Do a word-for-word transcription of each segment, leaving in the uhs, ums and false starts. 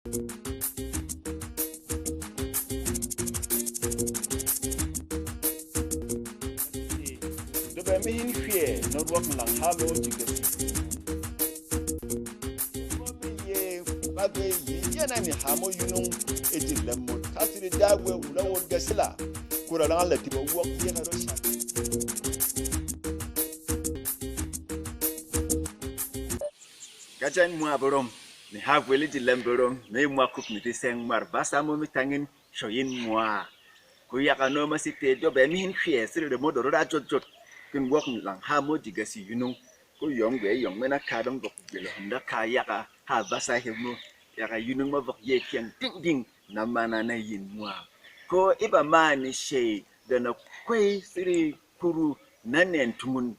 Dwɔbɛ mi hin hwɛ nɔn wok lang ha mo ji gasi. Mo mi ye ba be yi yɛn a ni ha mo yunung e ji lɛm mo tasiri da we wula wot gasi la. Kura lang la ti ba wok ye ha ro sha. Gajɛn mwa bɔrɔm, mi ha vwel e ji lɛm bɔrɔm, mi mwa kup mi di sɛng mwar basa mo mi tangin. Shoyin mwa. Ko yaga no ma site dwɔbɛ mi hin hwɛ siri remo doro ra jot jot. Kin wok lang ha mo di gasi yunung. Ko yong gwe yong mena ka dong vok gelo hunda ka yaga ha basa he mo. Yaga yunung ma vok ye kyang ding ding na mana na yin mwa. Ko iba ma ni shei da na kwei siri kuru na nen tungun.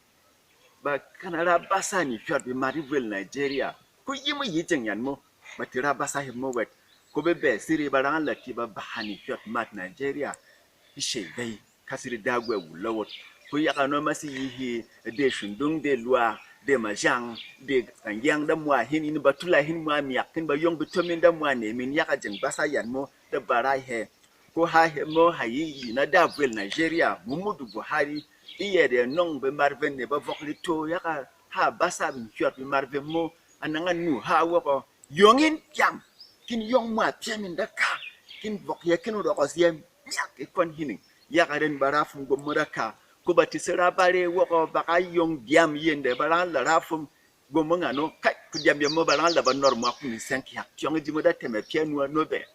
Ba kana ra basa ni hyot bi mat e vwel Nigeria. Ko yi mo yi jeng yan mo. Ba ti ra basa he mo wet. Ko be be siri ba rang la ti ba ba hani hyot mat Nigeria. Ishe bei ka siri dagwe wula wot. Ko yaga no ma si yi hi de shundung de lwa de majang de kangyang da mwa hin ini ba tula hin mwa miak kin ba yong bi tomin da mwa ne min yaga jeng basa yan mo da barai he. Ko ha hemo ha yi yi na da vwel Nigeria, Muhammadu Buhari, e yɛ de nɔng bemar vɛn ne ba vɔk lito yaga ha basa bi hyot bemar vɛn mo, a nanga nu ha wɔgɔ. Yong in pyam, kin yong mwa pyam in da ka, kin vɔk yɛ kin rɔgɔs yɛ miak e kɔn hining, yaga den ba ra fun gwom mo da ka. Ko ba ti se ra bare wɔgɔ ba ka yong dyam yen de ba ra la ra fun Gwom mo ngano, kai, ko dyam yemo ba rang la ba nɔr mwa kuni sɛng kihak. Tyɔng e ji mo da tɛmɛ pyɛ nua no bɛ.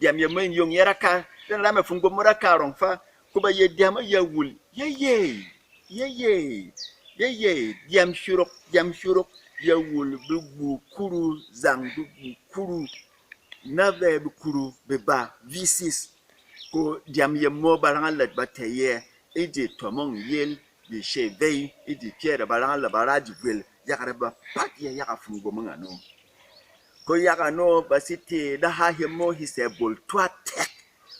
Dyam yemo in yong yɛra ka, dɛn ramɛ fun gwom mo da ka rɔng fa, ko ba ye dyam o ya wul, ye ye, ye ye, ye ye, dyam shuruk, dyam shuruk, ya wul bi gu kuru, zang bi gu kuru, na vɛ bi kuru, bi ba, visis. Ko dyam yemo ba rang la ba tɛ yɛ, e ji tɔmɔng yel, bi shey vey, e ji pyɛrɛ ba rang la ba ra ji vwel, yaga ra ba pat yɛ yaga fun gwom ngano. Ko yaga no ba si te da ha hemo hi sɛ bol twa tɛk,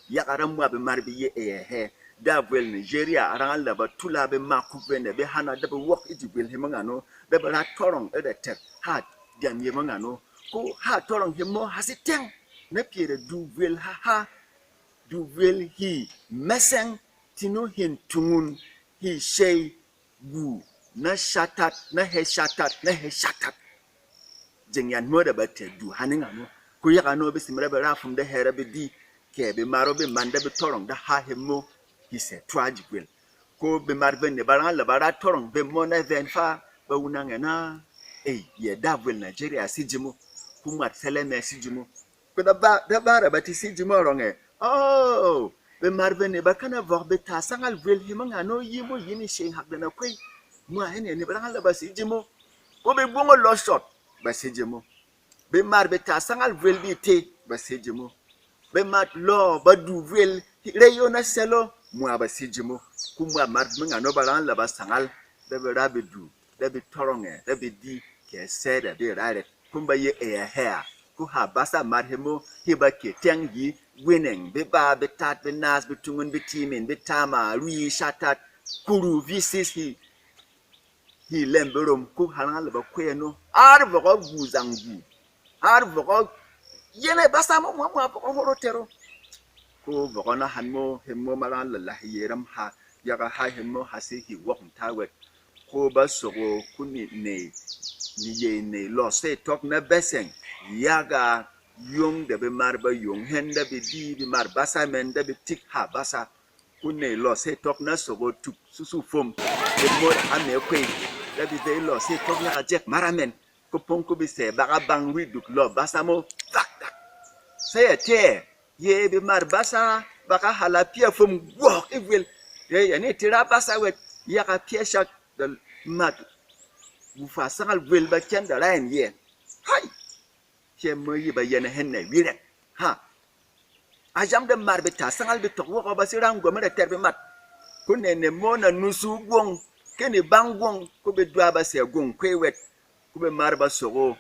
yaga ra mwa bemar bi ye e hɛ. Da vwel Nigeria a rang la ba tula be ma kuk be ne be hana da be wok e ji vwel hemo ngano, da be ra tɔrɔng e da tɛk ha dyam yemo ngano. Ko ha tɔrɔng hemo ha si tɛng, na pyɛrɛ du vwel ha ha, du vwel hi mɛsɛng, tinu hin tungun, hi shey, gu, na shatat, na hɛ shatat, na hɛ shatat. Jeng yan mo da ba tɛ du haning ano. Ko yaga no be simra be ra fum da hɛ ra be di, kɛ be maro be man da be tɔrɔng da ha hemo, hi sɛ twa ji vwel. Ko be mar vɛn ne ba rang la ba ra tɔrɔng be mo na vɛn fa, ba wunang ɛ na, ei, yɛ da vwel Nigeria si ji mo, ko mwat sɛlɛ mɛ si ji mo. Ko da ba, da ba ra ba ti si ji mo rɔng ɛ. Oh, be mar vɛn ne ba kana vɔk be ta sangal vwel hemo ngano yi mo yi ni shey hak da na kwei. Mwa hɛn ɛ ne ba rang la ba si ji mo. Ko be gwong o lɔ shɔt, ba si ji mo. Bemar be ta sangal vwel bi te, ba se ji mo. Bemar lɔ ba du vwel, rey o na sɛl o, mwa ba se ji mo. Ko mwa mar mi ngano ba rang la ba sangal, da be ra be du, da be tɔrɔng ɛ, da be di, kɛ sɛ da be ra rɛt. Kum ba ye e ya hɛ a, ko ha basa mar hemo, hi ba ke tɛng yi, winɛng, be ba, be tat, be nas, be tungun, be timin, be tama, rui, shatat, kuru, vi sis hi. Hi lɛm berom ko halang la ba kwɛ no. Ar vɔgɔ gu zang gu. Ar vɔgɔ yɛnɛ basa mo mwa mwa vɔgɔ horo tɛro. Ko vɔgɔ na han mo hem mo malang la la hi yeram ha. Yaga ha hem mo ha se hi wɔk nta wɛt. Ko ba sogo ko ni ne ni ye ne lɔ se tɔk na bɛsɛng. Yaga yong da be mar ba yong hen da be di be mar basa men da be tik ha basa. Ko nèy lɔ sey tɔk na sogo tuk susu fwom. Be mot a mɛ kwey, da be vey lɔ sey tɔk yaga jɛk maramɛn. Ko pong ko be sɛ baka bang rwi duk lɔ basa mo vak dak. Sey a tɛ ye be mar basa baka hala pia fwom gwɔk e vwel. Ye yani tira basa wet yaga pia shak da mat. Gufa sangal vwel ba kyɛn da rayen ye. Hai. Pyɛ mo yi ba yɛn hɛn nɛ wirɛk. Ha. A jam de mar be ta sangal be tɔk wɔgɔ ba si rang gwɔm rɛ tɛr be mat. Ko nɛ nɛ mo na nusu gwong, ke ni bang gwong, ko be dwa ba sɛ gwong kwe wɛt. Ko be mar ba sogo,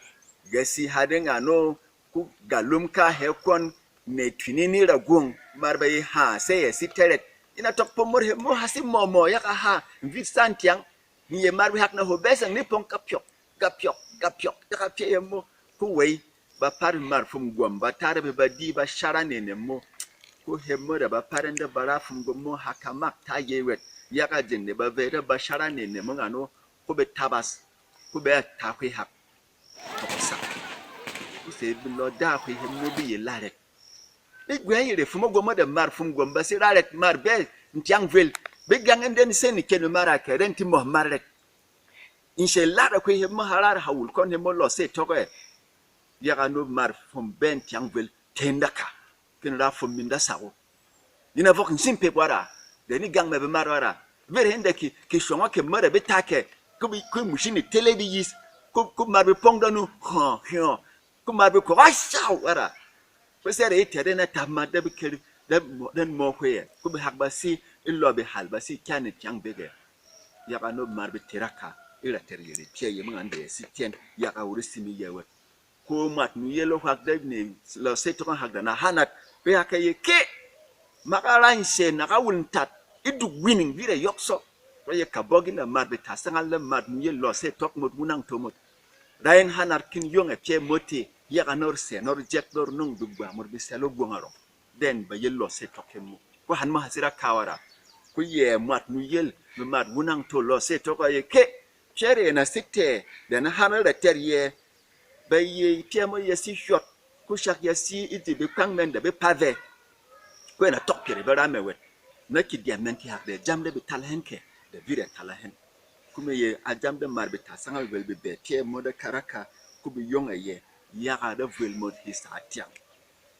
gɛ si ha de ngano, ko galum ka hɛ kwɔn, nɛ twini ni ra gwong, mar ba yi ha sɛ yɛ si tɛrɛt. Ina tɔk po mor he mo ha si mɔ mɔ yaka ha, mvit san tiang. Ni ye mar be hak na ho bɛsɛng ni pong kapyɔk, kapyɔk, kapyɔk, yaga pyɛ yɛ mo, ko wei. ba pat mar fwom gwɔm ba ta re be ba di ba shara nene mo. Ko hep mo da ba pat en de ba ra fwom gwɔm mo haka mak ta ye wɛt. Yaga jeng de ba vey de ba shara nene mo ngano, ko be tabas, ko be a ta hwe hak. Ko sa. Ko se bi lo da hwe hep mo bi ye larek. Bi gwɛ yere fwom gwɔm mo de mar fwom gwɔm ba si rarek mar be ntiang vwel. Bi gang en den sen ni ken mar a ke den ti mo mar rek. Nshe lara kwe hep mo harar ha wul kɔn hep mo lɔ se tɔk ɛ. Yaga no mar fwom bɛn tyang vwel tenda ka. Kin ra fwom min da sako. Ni na vɔk nsim pep wara. De ni gang mɛ be mar wara. Vere hende ki, ki shɔngɔ ke mara be ta ke. Ku bi, ku mushi ni tele bi yis. Ku, ku mar be pong da nu. Hɔ, hɔ. Ku mar be ko ga shaw wara. Ko sere i tɛrɛ na ta ma da be ker. Da mo, da mo hwe. Ku be hak ba si, i lɔ be hal ba si kya ni tyang be ke. Yaga no mar be tera ka, e ra tɛr yere pyɛ yem ngan de si tɛn, yaga wuri simi yɛ wɛt. Ko mwat nu yel o hak de ne lɔ se tɔk hak da na hanat, be hak ye ke. Maka ra nse na ka wul ntat, e duk wining vire yɔk sɔ. Ko ye ka bɔgi la mar be ta sangal la mar nu yel lɔ se tɔk mot wunang to mot. Ra en hanat kin yong e pyɛ mote, yaga nor se, nor jek, nor nung duk ba mot bi selo gwong arong. Dɛn ba ye lɔ se tɔk hemo. Ko han mo ha sira kawara. Ko yɛ mwat nu yel, mi mat wunang to lɔ se tɔk a ye ke. Pyɛrɛ na sik tɛ, dɛn na han ra tɛr yɛ. Ba ye pyɛ mo ya si hyɔt. Ko shak ya si i di bi kpang mɛn da bi pa vɛ. Ko yɛ na tɔk pyɛrɛ ba ra mɛ wɛt. Na ki diam mɛn ki hak dɛ jam da bi tal hɛn kɛ, da bi rɛ tal hɛn. Ko me ye a jam da mar bi ta sangal wel bi bɛ pyɛ mo da karaka, ko bi yong a ye, yaga da vwel mo hi sa tiang.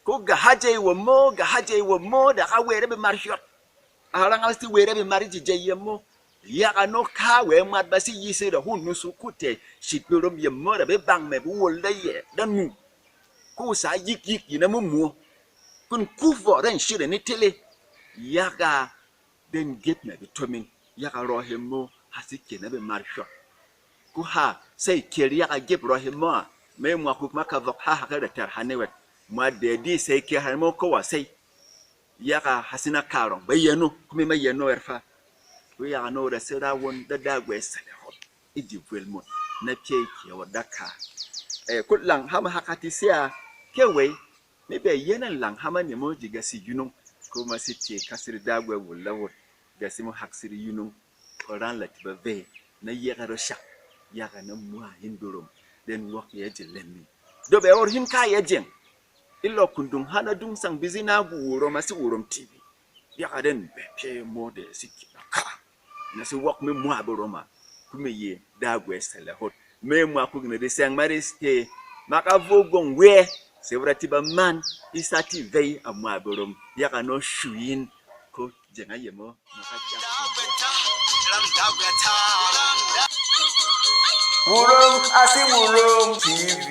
Ko gahajey wɔ mo, gahajey wɔ mo, da ka wɛrɛ bemar hyɔt. A rangal si wɛrɛ bemar ji jey yɛ mo. Yaga no ka wɛ mwat ba si yi se da hu nusu kute, shit be rom yɛ mo da be bang mɛ be wol da yɛ da nu. Ko sa yik yik yi na mo mo. Kun ku vɔ ran shire ni tele. Yaga den gep na be tomin. Yaga rɔ he mo ha si ke na bemar hyɔt. Ko ha, sey kyel yaga gep rɔ he mɔa, me mwa kuk ma ka vɔk ha hak e retar ha ne wɛt. Mwa de di sey kyel ha mo ko wa sey. Yaga ha sina karong, ba yeno, ko me ma yeno erfa. Ko yaga no da se ra won da dagwe sele hop. E ji vwel mot, na pye kye wa da ka. E, ko lang ha ma haka ti sia, ke wei, me bɛ yɛn a lang hama ne mo ji gasi yunung, ko ma si tē ka siri dagwe wul la wot, gasi mo hak siri yunung, ko ran la ti ba vey, na yɛgɛ ro shak, yaga na mwa hin durum, den wok yɛ ji lemmi. Do bɛ or hin ka yɛ jeng, i lɔ kundung hana dung sang bizi na gu wurom a si wurom T V. Yaga den bɛ pye mo de si ki ba ka. Na si wok me mwa be roma, ku me ye dagwe sele hot. Me mwa kuk ne di seng ma ri ste, ma ka vo gong we, se wura ti ba man, i sa ti vey a mwa be rom, yaga no shuyin, ko jenga ye mo, ma ka kya. Wurom, a si Wurom T V.